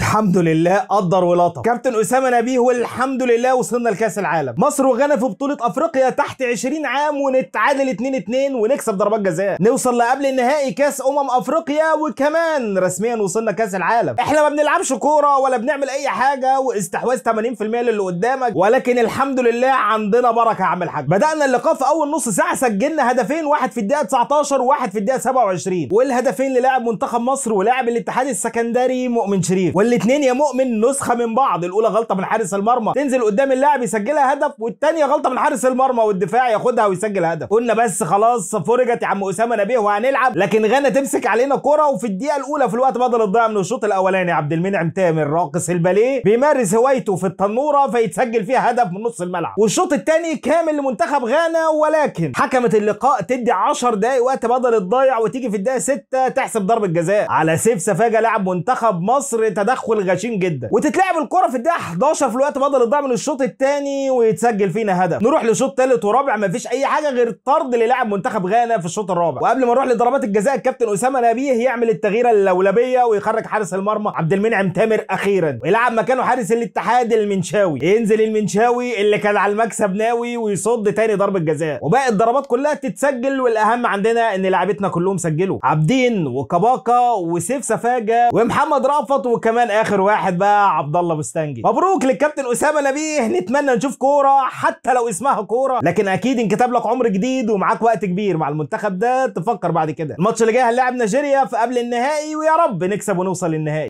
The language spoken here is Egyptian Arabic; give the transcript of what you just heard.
الحمد لله قدر ولطف كابتن اسامه نبيه، والحمد لله وصلنا لكاس العالم. مصر وغانا في بطوله افريقيا تحت 20 عام ونتعادل 2-2 ونكسب ضربات جزاء، نوصل لقبل النهائي كاس افريقيا، وكمان رسميا وصلنا كاس العالم. احنا ما بنلعبش كورة ولا بنعمل اي حاجة، واستحواذ 80% للي قدامك، ولكن الحمد لله عندنا بركة يا عم الحاج. بدانا اللقاء في اول نص ساعة سجلنا هدفين، واحد في الدقيقة 19 وواحد في الدقيقة 27، والهدفين للاعب منتخب مصر ولاعب الاتحاد السكندري مؤمن شريف، والاثنين يا مؤمن نسخه من بعض. الاولى غلطه من حارس المرمى تنزل قدام اللاعب يسجلها هدف، والثانية غلطه من حارس المرمى والدفاع ياخدها ويسجل هدف. قلنا بس خلاص فرجت يا عم اسامه نبيه وهنلعب، لكن غانا تمسك علينا كرة. وفي الدقيقة الأولى في الوقت بدل الضياع من الشوط الأولاني عبد المنعم تامر راقص الباليه بيمارس هوايته في التنورة فيتسجل فيها هدف من نص الملعب. والشوط الثاني كامل لمنتخب غانا، ولكن حكمت اللقاء تدي 10 دقايق وقت بدل الضايع، وتيجي في الدقيقة 6 تحسب ضربة جزاء على سيف سفاجة لاعب منتخب مصر، تدخل غشيم جدا، وتتلعب الكرة في الدقيقة 11 في الوقت بدل الضايع من الشوط الثاني ويتسجل فينا هدف. نروح لشوط ثالث ورابع مفيش أي حاجة غير طرد للاعب منتخب غانا في الشوط الرابع. وقبل ما نروح لضربات الجزاء الكابتن اسامه نبيه يعمل التغييره اللولبيه ويخرج حارس المرمى عبد المنعم تامر اخيرا، ويلعب مكانه حارس الاتحاد المنشاوي. ينزل المنشاوي اللي كان على المكسب ناوي ويصد تاني ضربه جزاء، وباقي الضربات كلها تتسجل. والاهم عندنا ان لاعبتنا كلهم سجلوا، عابدين وكباكا وسيف سفاجه ومحمد رأفت، وكمان اخر واحد بقى عبد الله بوستنجي. مبروك للكابتن اسامه نبيه، نتمنى نشوف كورة حتى لو اسمها كورة، لكن اكيد انكتب لك عمر جديد ومعاك وقت كبير مع المنتخب ده تفكر بعد كده. الماتش اللي جاي هنلاعب نيجيريا في قبل النهائي، ويا رب نكسب ونوصل للنهائي.